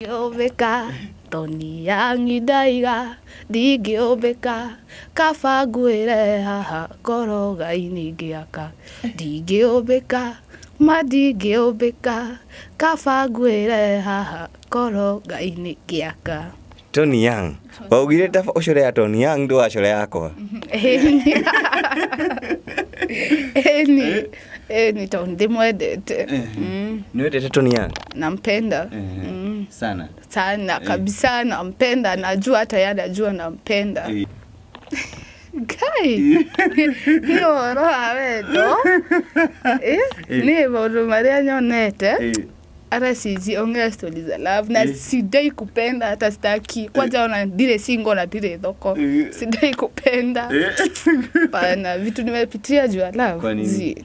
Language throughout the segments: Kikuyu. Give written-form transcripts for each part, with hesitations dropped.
Ndingĩũmbĩka Tony Young ndaiga, ndingĩũmbĩka, kaba ngwĩre haha ngoro-inĩ ngĩaka. Ndingĩũmbĩka, ma ndingĩũmbĩka, kaba ngwĩre haha ngoro-inĩ ngĩaka. Tony Young. Waugire ta ũcore ya Tony Young ndũgacore yakwa. Ĩni, ĩni, ĩni, tondũ ndĩmwendete. Nĩ wendete Tony Young? Nampenda. Sana. Sana kabisa, nampenda, najua hata yeye anajua nampenda. Ngai, nĩ ũhoro wa wendo. Niĩ maũndũ marĩa nyonete, hata siziongea stori za love na sidai kupenda, hata sitaki. Kwanza ona ndirĩ single na ndirĩ thoko, sidai kupenda pana vitu nimepitia juu ya love. Kwa nini? Zi.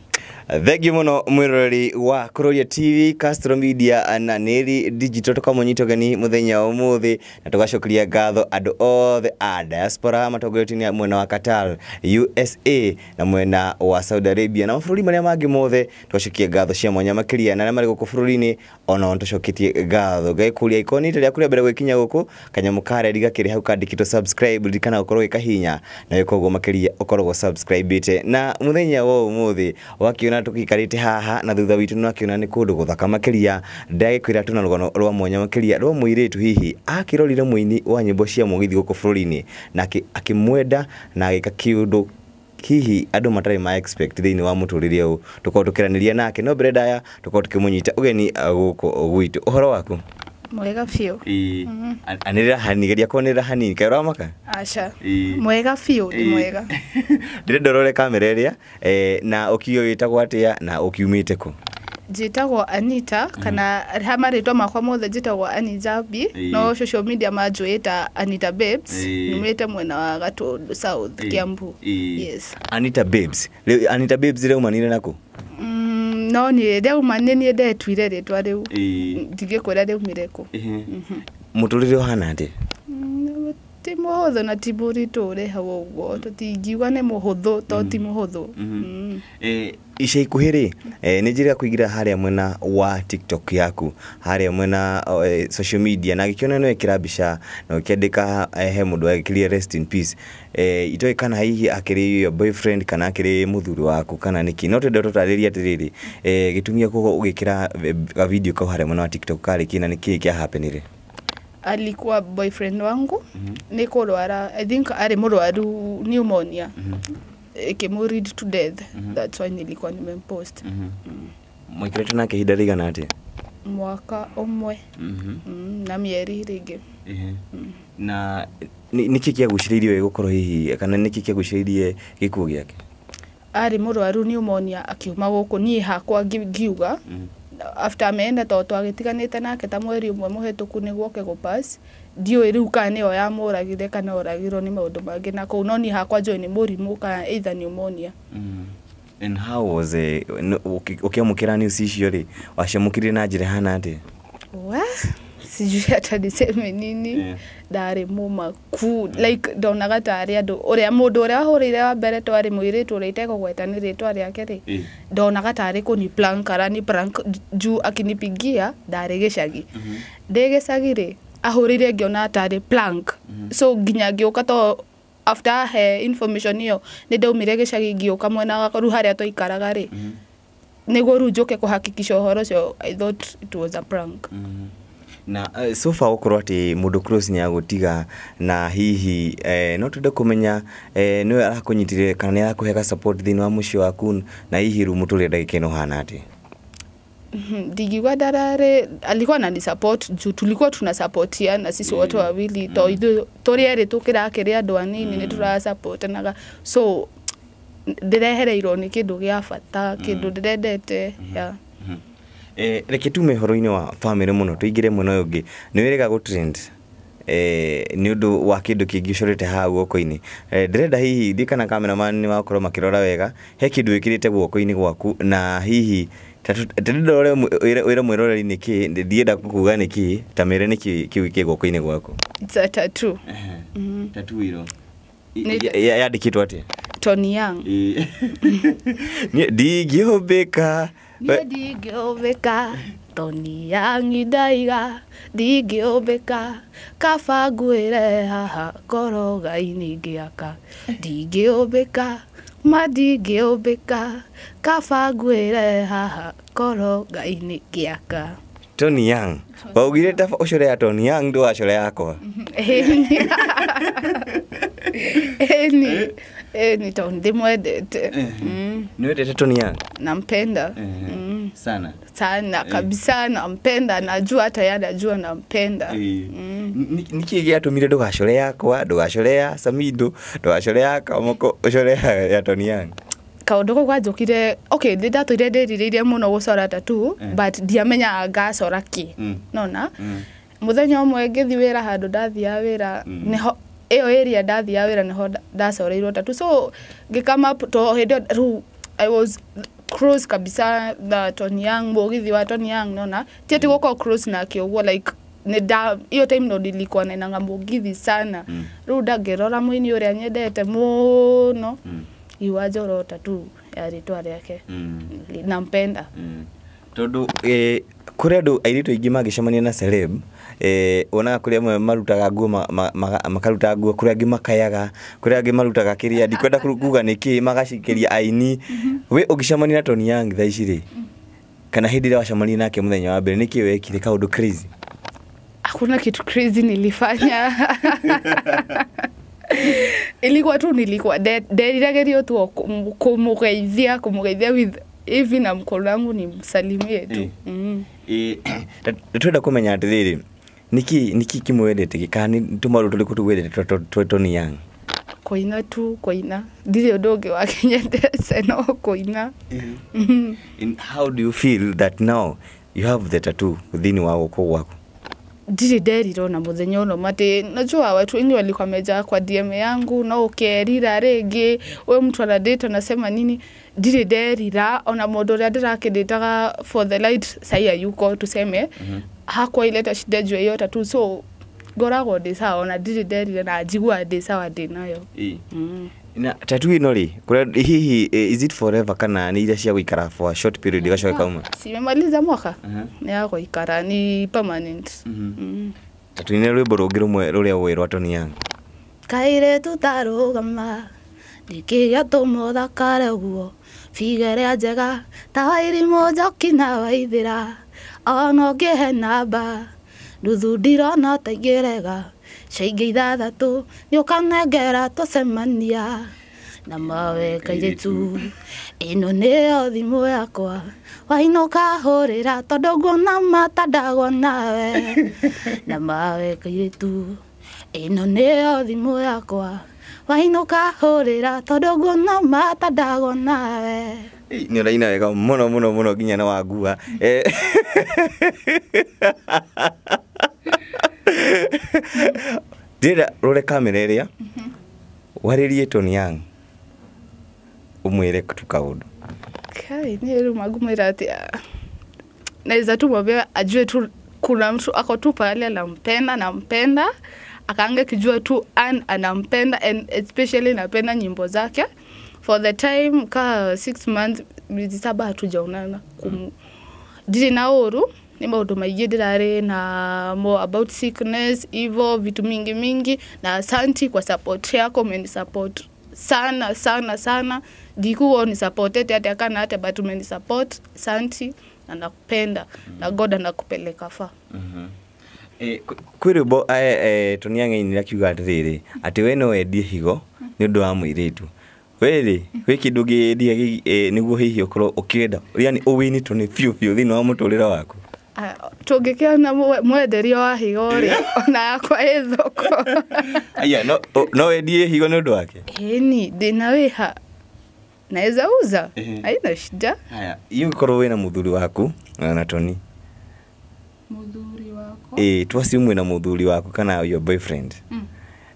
Thengiũ mũno mwĩroreri wa Kuroria TV, Castro Media na Nĩri Digital, tũkamũnyita ũgeni mũthenya wa ũmũthĩ na tũgacokeria ngatho andũ othe a diaspora matongoretio nĩ mwena wa Qatar, USA na mwena wa Saudi Arabia na mabũrũri marĩa mangĩ mothe. Tũgacokia ngatho cia mwanya makĩria na arĩa marĩ gũkũ bũrũri-inĩ onao nĩtũcoketie ngatho. Ngagĩkũria ikoni rita rĩaku rĩa mbere gwĩkinya gũkũ, kanyamũ ka red gakĩrĩ hau kandĩkĩtwo subscribe, ririkana gũkorwo ũgĩkahihinya na wĩka ũguo makĩria ũkoragwo subscribe-ĩte. Na mũthenya wa ũmũthĩ wakĩona tũgĩikarĩte haha na thutha witũ nĩwakĩona nĩ kũndũ gũthaka makĩria. Ndagĩkwĩra tũna rũgano rwa mwanya makĩria rwa mũirĩtu hihi akĩrorire mũini wa nyĩmbo cia mũgithi gũkũ bũrũri-inĩ na akĩmwenda na agĩka kĩũndũ hihi andũ matarĩ ma expect thĩinĩ wa mũtũrĩre ũyũ. Tũkorwo tũkĩaranĩria nake, no mbere ndaya tũkorwo tũkĩmũnyita ũgeni gũkũ gwitũ. Ũhoro waku? Mwega biũ. Anĩrĩra hanini, geria kwanĩrĩra hanini, kaĩ ũramaka? Aca, mwega biũ, nĩ mwega. Ndĩrenda ũrore kamera ĩrĩa, na ũkiuge wĩtagwo atĩa na ũkiumĩte kũ? Njĩtagwo Anita, kana ha marĩtwa makwa mothe njĩtagwo Annie Njambi, no social media manjũĩ ta Anita Babes. Nyumĩte mwena wa Gatũndũ South, Kiambu. Yes. Anita Babes. Rĩu Anita Babes rĩaumanire nakũ? No niĩ rĩauma nĩ niĩ ndetuire rĩtwa rĩu, ndingĩkwĩra rĩaumire kũ. Mũtũrĩre ũhana atĩa? Ti mũhũthũ na ti mũritũ ũrĩ hau ũguo, tũtingiuga nĩ mũhũthũ to ti mũhũthũ. Ica ikuhĩ rĩ, nĩ njĩrĩga kũingĩra harĩa mwena wa TikTok yaku, harĩa mwena social media, na ngĩkĩona nĩ wekĩra mbica na ũkĩandĩka he mũndũ wekĩrire "Rest in peace". Itoĩ kana hihi akĩrĩ your boyfriend kana akĩrĩ mũthuri waku kana nĩkĩ, no twende ũtũtarĩrie atĩrĩrĩ, gĩtũmi gĩa ũgĩkĩra ga video kau harĩa mwena wa TikTok karĩ kĩ na nĩkĩ kĩa happenire? Alikuwa boyfriend wangu. Nĩ kũrwara, I think arĩ mũrwaru pneumonia ĩkĩmũ lead to death. That's why nilikuwa nimempost. Mwaikarĩte nake ihinda rĩigana atĩa? Mwaka ũmwe na mĩeri rĩngĩ. Na nĩkĩ kĩagucĩrĩirie we gũkorwo hihi, kana nĩkĩ kĩagucĩrĩirie gĩkuũ gĩake? Arĩ mũrwaru pneumonia akiuma gũkũ, niĩ hakwa ngiuga after ameenda, tondũ twagĩtiganĩte nake ta mweri ũmwe mũhĩtũku nĩguo oke gũpass. Ndiũĩ rĩu kana nĩyo yamũragire kana oragirwo nĩ maũndũ mangĩ na kũu, no niĩ hakwa njũĩ nĩ mũrimũ kana either pneumonia. And how was ũkĩamũkĩra news icio rĩ, waciamũkĩrire na njĩra ĩhana atĩa? We, sijui hata niseme nini. Ndarĩ mũmaku, like ndonaga tarĩ andũ ũrĩa mũndũ ũrĩa wahũrĩire wa mbere twarĩ mũirĩtu ũrĩa itekũgweta nĩ rĩtwa rĩake rĩ, ndonaga tarĩ kũni prank, arani prank juu akinipigia ndarĩ gĩcagi. Ndĩ gĩcagi rĩ, ahũrĩire ngĩona tarĩ prank, so nginya ngĩũka to after he information ĩyo nĩ ndaumire gĩcagi ngĩũka mwena wa rĩu harĩa twaikaraga rĩ, nĩguo rĩu njũke kũhakikisha ũhoro ũcio. I thought it was a prank. Na so far gũkorwo atĩ mũndũ close nĩ agũtiga, na hihi no twende kũmenya nĩwe arakũnyitire kana nĩ arakũhe support thĩinĩ wa mũciĩ waku, na hihi rĩu mũtũrĩre ndagĩka ĩno ũhana atĩa? Ndingiuga ndararĩ, alikuwa anani support juu tulikuwa tunasupportiana sisi wote wawili, to ithuĩ tũrĩ erĩ tũkĩrakĩrĩ andũ anini nĩ tũrasupportanaga, so ndĩrehereirwo nĩ kĩndũ gĩa bata, kĩndũ ndĩrendete, yeah. Reke tume ũhoro-inĩ wa family mũno tũingĩre mwena ũyũ ũngĩ. Nĩ wĩrĩga gũ trend nĩ ũndũ wa kĩndũ kĩngĩ ũcorete haha guoko-inĩ. Ndĩrenda hihi ndiĩ kana cameraman nĩ wakorwo makĩrora wega, he kĩndũ wĩkĩrĩte guoko-inĩ gwaku, na hihi ndĩrenda wĩre mwĩroreri nĩkĩ, ndienda kuga nĩkĩ, ta mĩre nĩkĩ kĩu kĩ guoko-inĩ gwaku. It's a tattoo. Tattoo ĩro yandĩkĩtwo atĩa? Tony Young. Niĩ ndingĩũmbĩka. Niĩ ndingĩũmbĩka. Tony Young ndaiga ndingĩũmbĩka kaba ngwĩre haha ngoroga-inĩ ngĩaka ndingĩũmbĩka ma ndingĩũmbĩka kaba ngwĩre haha ngoroga-inĩ ngĩaka. Tony Young waugire ta ũcore ya Tony Young ndũgacore yakwa. Ĩni ĩni ĩni tondũ ndĩmwendete. Nĩ wendete Tony Young? Nampenda sana sana kabisa, nampenda, najua hata yeye anajua nampenda. Nĩkĩ gĩatũmire ndũgacore yakwa, ndũgacore ya Samido, ndũgacore ya Kamoko, ũcore ya Tony Young? Kaũndũ kau kanjũkire, okay, nĩ ndatũire ndĩrirĩirie mũno gũcora tattoo, but ndiamenyaga ngacora kĩ. Nona mũthenya ũmwe ngĩthiĩ wĩra handũ ndathiaga wĩra, nĩho ĩyo area ndathiaga wĩra nĩho ndacoreirwo tattoo, so ngĩkama to hĩndĩ ĩyo rĩu I was close kabisa na Tony Young, mũgithi wa Tony Young, nona ti atĩ gũkorwo close nake ũguo, like nĩ hiyo time ndo nilikuwa nainanga mũgithi sana. Rĩu ndangĩrora mũini ũrĩa nyendete mũno, iwa njoro tattoo ya rĩtwa rĩake, nampenda. Tondũ kũrĩ andũ airĩtu aingĩ mangĩcemania na celeb, wonaga kũrĩ amwe marutaga nguo makaruta nguo, kũrĩ angĩ makayaga, kũrĩ angĩ marutaga kĩrĩa ndikwenda kuga nĩkĩ magacikĩria aini. We ũngĩcemania na Tony Young thaa ici rĩ, kana hĩndĩ ĩrĩa wacemania nake mũthenya wa mbere, nĩkĩ wekire kaũndũ crazy? Hakuna kitu crazy nilifanya. Ilikuwa tu nilikuwa nderiragĩrio tu kũmũgeithia kũmũgeithia with hivi na mkono wangu nimsalimie tu. Twenda kũmenya atĩrĩrĩ, nĩkĩ kĩmwendete kana nĩ tũmaũndũ tũrĩkũ tũgwendete twa Tony Young? Kũina tu, kũina, ndirĩ ũndũ ũngĩ wakinyendete no kũina. And how do you feel that now you have the tattoo thĩinĩ wa guoko gwaku? Ndirĩ nderirwo na mũthenya ũno matĩ, najua watu wengi walikuwa wamejaa kwa DM yangu no ũkerira rĩngĩ we mtu anadate anasema nini, ndirĩ nderira ona mũndũ ũrĩa ndĩrakĩndĩtaga for the light sahi hayuko tuseme, hakwa ileta shida juu ya hiyo tattoo, so ngoragwo ndĩ sawa ona ndirĩ nderira na njiguaga ndĩ sawa ndĩ nayo. Na tattoo ĩno rĩ, kũrĩa hihi is it forever kana nĩ iria cia gũikara for a short period igacoka ikauma? Simemaliza mwaka nĩ ya gũikara, ni permanent. Tattoo nĩ rwĩmbo rũngĩ rũmwe rũrĩa ũĩ rwa Tony Young. Kairĩtu tarũgama nĩkĩ gĩatũma ũthakare ũguo, biga ĩrĩa njega ta Wairimũ Njoki na Waithĩra, ona ũngĩhe namba nuthu ndirona ta ingĩrega, ciaingĩ ithathatũ nĩũkanengera tũcemania na mawe kairĩtu, ĩno nĩyo thimũ yakwa wainũka hũrĩra tondũ nguona matandagwo nawe, na mawe kairĩtu, ĩno nĩyo thimũ yakwa wainũka hũrĩra tondũ nguona matandagwo nawe. Nĩ ũraina wega mũno mũno mũno nginya na wangua. Ndĩrenda rore kamera ĩrĩa warĩrie Tony Young ũmwĩre tu kaũndũ. Kai niĩ rĩu mangũmwĩra atĩ naweza tu mwambia ajue tu kuna mtu ako tu pale anampenda, nampenda, akaange kijua tu anampenda, and especially napenda nyimbo zake. For the time ka 6 months miezi 7 hatujaonana, ndirĩ na ũru nĩ maũndũ maingĩ ndĩrarĩ na more about sickness hivo vitu mingi mingi, na asanti kwa support yako, umenisupport sana sana sana, ndikuwa unisupportete atĩa kana atĩa, but umenisupport, asanti na nakupenda na God anakupeleka far. Kwĩ rwĩmbo Tony Young ainire akiuga atĩrĩrĩ atĩ we no wendie higo nĩ ũndũ wa mũirĩtu, we rĩ gwĩ kĩndũ ũngĩendia nĩguo hihi ũkorwo ũkĩenda, yani ũwini Tony biũ biũ thĩinĩ wa mũtũrĩre waku? Tũngĩkĩona mwenderio wa higo rĩ, ona yakwa ĩ thoko. Aya, no wendie higo nĩ ũndũ wake? Ĩni, ndĩna wĩha, naweza uza, haina shida. Haya, ingĩkorwo wĩna mũthuri waku na Tony. Mũthuri wakwa? Twasiu mwĩna mũthuri waku kana your boyfriend.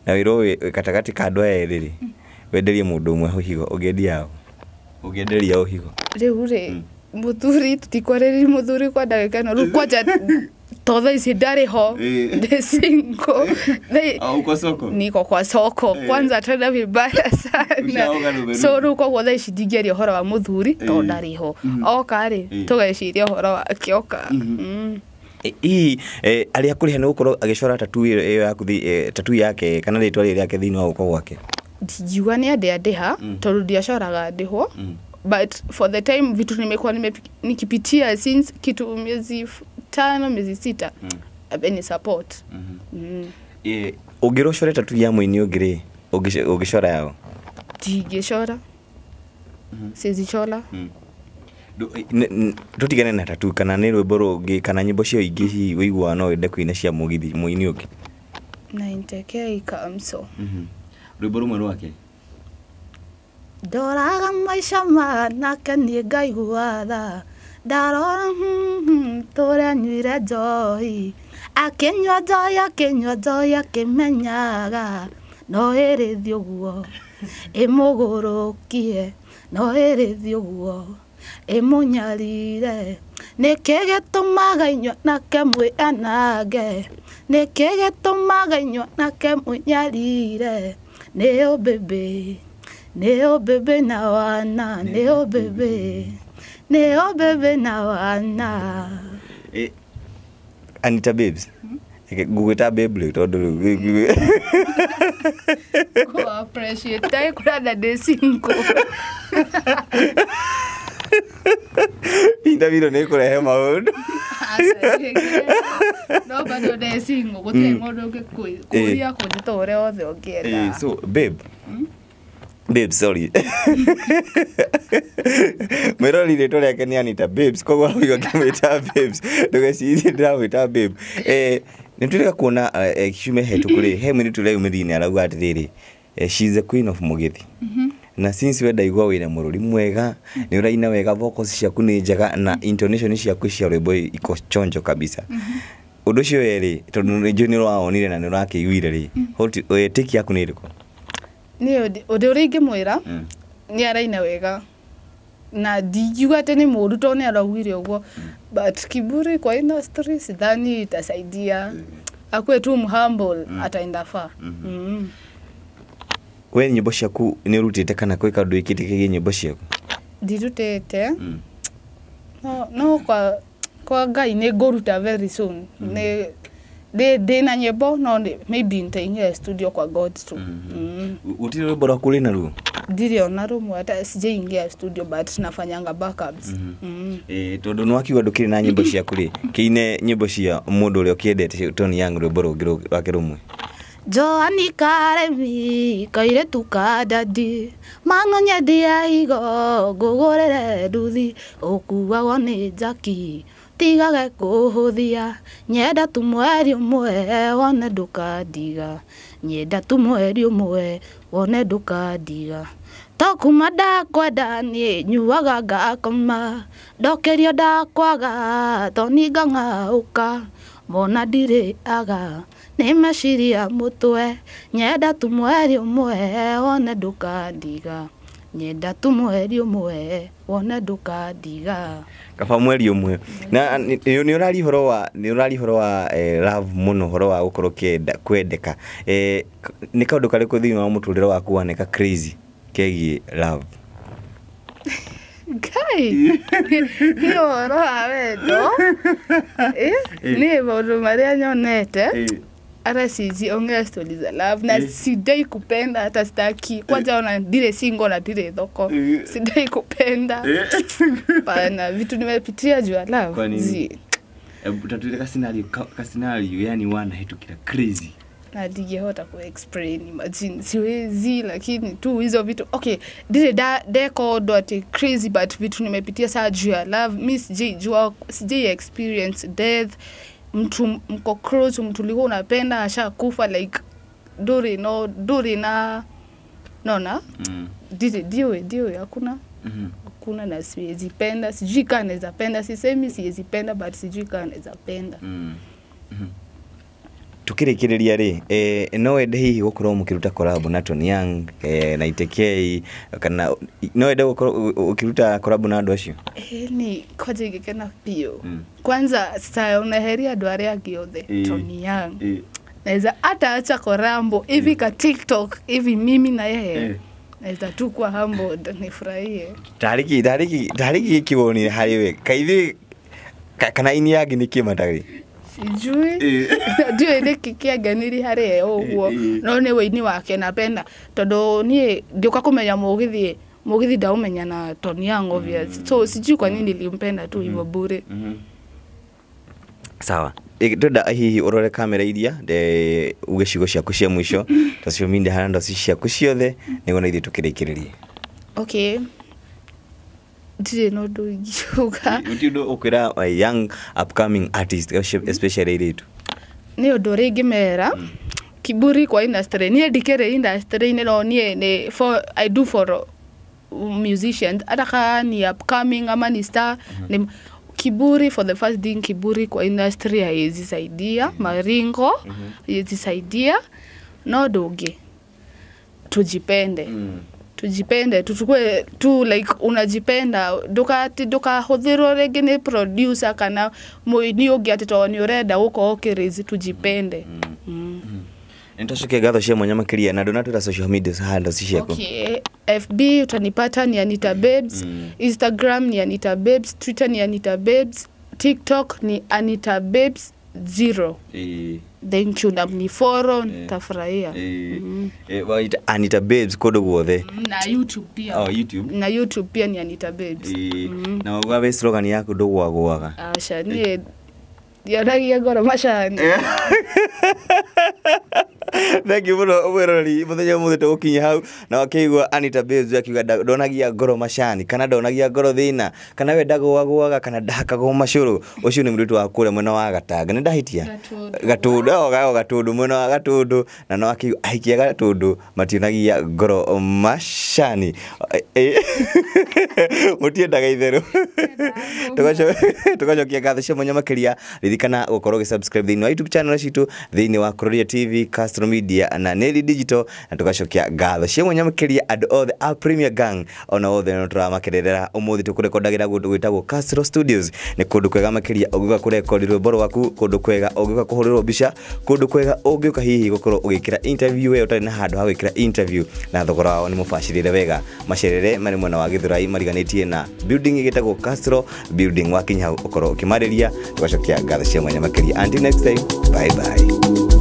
Na wĩrwo wĩ gatagatĩ ka andũ aya erĩ rĩ, wenderie mũndũ ũmwe higo, ũngĩendia ũ? Ũngĩenderia ũ higo? Rĩu rĩ, mũthuri tũtikwarĩrĩria mũthuri kwa ndagĩka ĩno, rĩu kwanja To thaa ici ndarĩ ho, ndĩ single. Uko soko? Niko kwa soko. Kwanza tena vibaya sana. So rĩu koguo thaa ici ndingĩaria ũhoro wa mũthuri tondũ ndarĩ ho. Oka rĩ, tũgeciria ũhoro wake oka. Hihi arĩa kũrĩha nĩ gũkorwo agĩcora tattoo ĩyo yaku, tattoo yake kana rĩtwa rĩrĩ rĩake thĩinĩ wa guoko gwake? Ndingiuga nĩ andĩ andĩha tondũ ndiacoraga ndĩhwo. But for the time vitu nimekuwa nikipitia since kitu miezi 5 miezi 6 abeni support. Ũngĩrwo ũcore tattoo ya mũini ũngĩ rĩ, ũngĩcora yao? Ndingĩcora. Sizichora. Tũtigane na tattoo kana nĩ rwĩmbo rũngĩ kana nyĩmbo cio ingĩ hihi ũiguaga no wende kũina cia mũgithi mũini ũngĩ? 90K Kamso. Rwĩmbo rũmwe rwake? Ndoraga maica manake niĩ ngaigua tha, ndarora tũrĩa nyuire njohi, akĩnyua njohi akĩnyua njohi akĩmenyaga no ĩrĩthiĩ ũguo ĩmũgũrũkie, no ĩrĩthiĩ ũguo ĩmũnyarire. Nĩkĩ gĩtũmaga inyuĩ anake mwĩanange, nĩkĩ gĩtũmaga inyuĩ anake mwĩnyarire? Nĩũ bebe, nĩũ bebe na wana, nĩũ bebe, nĩũ bebe na wana. Anita Babes, ngũgwĩta babe rĩu tondũ rĩu Go appreciate tai kũranda ndĩ single. Interview nĩ ĩkũrehe maũndũ. No bado ndĩ single, gũtirĩ mũndũ ũngĩkũria kũnjĩta ũrĩa wothe ũngĩenda. So babe, babe, sorry. Mwĩrori rĩtwa rĩake nĩ Anita Babes, koguo ũguo ngĩmwĩta Babes, ndũgecirie ndĩramwĩta babe. Nĩ tũreka kuona kiumia hĩtũku rĩ, he mũirĩtu ũreyumĩririe na arauga atĩrĩrĩ, she is the queen of Mũgĩthi. Na since we ndaigua wĩna mũrũri mwega, nĩ ũraina wega, vocals ciaku nĩ njega na intonation ciaku cia rwĩmbo iko chonjo kabisa. Ũndũ ũcio werĩ, tondũ nĩ njũĩ nĩ ũrawonire na nĩ ũrakĩiguire rĩ, take yaku nĩ ĩrĩkũ? Niĩ ũndũ ũrĩa ingĩmwĩra nĩ araina wega na ndingiuga atĩ nĩ mũũru tondũ nĩ araugire ũguo, but kiburi kwa industry sidhani itasaidia. Akuwe tu humble ataenda far. We nyĩmbo ciaku nĩ ũrutĩte kana gwĩ kaũndũ wĩkĩte kegiĩ nyĩmbo ciaku? Ndirutĩte. No kwa Ngai nĩ ngũruta very soon. Nĩ ndĩna nyĩmbo no maybe nitaingia studio kwa God tu. Gũtirĩ rwĩmbo rwaku rwĩna ruo? Ndirĩ ona rũmwe, hata sijaingia studio but nafanyanga backups. Tondũ nĩ wakiuga ndũkĩrĩ na nyĩmbo ciaku rĩ, kĩine nyĩmbo cia mũndũ ũrĩa ũkĩendete Tony Young rwĩmbo rũngĩ rwake rũmwe. Joani Karemi kairĩtu ka dadi mang'onyendia igo ngũgũrĩre nduthi ũkuagwo nĩ njaki tigage kũhũthia nyenda tu mweri ũmwe wone ndũkandiga, nyenda tu mweri ũmwe wone ndũkandiga. To kuma ndakwenda niĩ nyuaga ngakoma ndokerio ndakwaga to ningang'aũka mona ndirĩ aga nĩ meciria mũtwe nyenda tu mweri ũmwe wone ndũkandiga, nyenda tu mweri ũmwe wone ndũkandiga. Kaba mweri ũmwe. Na nĩ ũraria ũhoro wa, nĩ ũraria ũhoro wa love mũno, ũhoro wa gũkorwo ũkĩenda kwendeka. Nĩ kaũndũ karĩkũ thĩinĩ wa mũtũrĩre waku waneka crazy kegiĩ love? Ngai, nĩ ũhoro wa wendo. Nĩ maũndũ marĩa nyonete. Hata siziongea stories za love na sidai kupenda, hata sitaki. Kwanza ona ndire single na ndire thoko. Sidai kupenda. Pana vitu nimepitia juu ya love. Kwa nini? Tatuile ka scenario yani wanahetukira crazy. Na ndigehota ku explain, imagine siwezi, lakini tu hizo vitu okay ndire da deko ndo ati crazy, but vitu nimepitia saa juu ya love. Mi sijui sijui experience death, mtu mko close, mtu ulikuwa unapenda ashakufa, like duri no duri na nona ndio hakuna. Hakuna, na siwezi penda, sijui kama naweza penda, sisemi siwezi penda but sijui kama naweza penda. Tukĩrĩkĩrĩria rĩ, no wende hihi gũkorwo mũkĩruta collab na Tony Young na Itekei, kana no wende gũkorwo ũkĩruta collab na andũ acio? Ni kwanja ingĩkena biũ. Kwanza sasa unaheria andũ arĩa angĩ othe, Tony Young naweza hata acha korambo hivi ka TikTok hivi, mimi na yeye naweza tu kuwa humbled nifurahie. Tariki tariki tariki gĩkĩ wonire harĩ we kaithuĩ kana ini yangĩ nĩ kĩ matarĩ? Sijui, ndiũĩ nĩkĩ kĩangeniri harĩ ye ũguo, no nĩ wĩini wake napenda, tondũ niĩ ngĩũka kũmenya mũgithi, mũgithi ndaũmenya na Tony Young obvious, so sijui kwa nini nilimpenda tu hivyo bure. Sawa, twenda hihi ũrore kamera iria uge ciugo ciaku cia mũico ta social media handles ciaku ciothe nĩguo na ithuĩ tũkĩrĩkĩrĩrie. Okay, ndirĩ na ũndũ ingiuga. Gũtirĩ ũndũ ũkwĩra young upcoming artist especially airĩtu? Nĩ ũndũ ũrĩa ingĩmera, kiburi kwa industry, niĩ ndikĩrĩ industry-inĩ, no niĩ nĩ for, I do for musicians, hata kaa ni upcoming ama ni star, ni kiburi for the first thing, kiburi kwa industry haiwezi saidia, maringo haiwezi saidia, no ndũngĩ tujipende, tujipende, tuchukue tu like unajipenda, ndukati ndukahũthĩrwo rĩngĩ nĩ producer kana mũini ũngĩ atĩ tondũ nĩ ũrenda gũkorwo ũkĩraise, tujipende. Nĩtwacokia ngatho cia mwanya makĩria na ndũnatwĩra social media handles ciaku. Okay, FB utanipata ni Anita Babes, Instagram ni Anita Babes, Twitter ni Anita Babes, TikTok ni Anita Babes 0. Thank you, na mnifollow nitafurahia. Waita Anita Babes kũndũ guothe. Na YouTube pia. Oh, YouTube. Na YouTube pia ni Anita Babes. Na wauga we slogan yaku ndũgwagwaga. Aca, niĩ ndionagia ngoro macani. Thank you mũno mwĩroreri, mũthenya ũmũthĩ tũgũkinya hau na wakĩigua Anita Babes akiuga ndonagia ngoro macani kana ndonagia ngoro thĩna kana we ndagũagũaga kana ndahakagwo macũrũ. Ũcio nĩ mũirĩtu wa kũrĩa mwena wa Gatanga, nĩ ndahĩtia? Gatũndũ. Gatũndũ, Gatũndũ, mwena wa Gatũndũ, na no akiuga ahiki a Gatũndũ mationagia ngoro macani. Mũtiendaga itherũ. Tũgacokia ngatho cia mwanya makĩria, ririkana gũkorwo ũgĩ-subscribe thĩinĩ wa YouTube channel citũ, thĩinĩ wa Kuroria TV, Castro Media na Neli Digital, na tũgacokia ngatho cia mwanya makĩria andũ othe a Premier Gang ona othe no tũramakererera ũmũthĩ tũkũrekondagĩra kũndũ gwĩtagwo Castro Studios. Nĩ kũndũ kwega makĩria ũngĩũka kũrekondi rwĩmbo rwaku, kũndũ kwega ũngĩũka kũhũrĩrwo mbica, kũndũ kwega ũngĩũka hihi gũkorwo ũgĩkĩra interview we ũtarĩ na handũ ha gwĩkĩra interview, na thogora wao nĩ mũbacĩrĩre wega. Macerere marĩ mwena wa Gĩthũrai mariganĩtie na building ĩgĩtagwo Castro Building. Wakinya hau ũkorwo ũkĩmarĩria. Tũgacokia ngatho cia mwanya makĩria. Until next time, bye bye.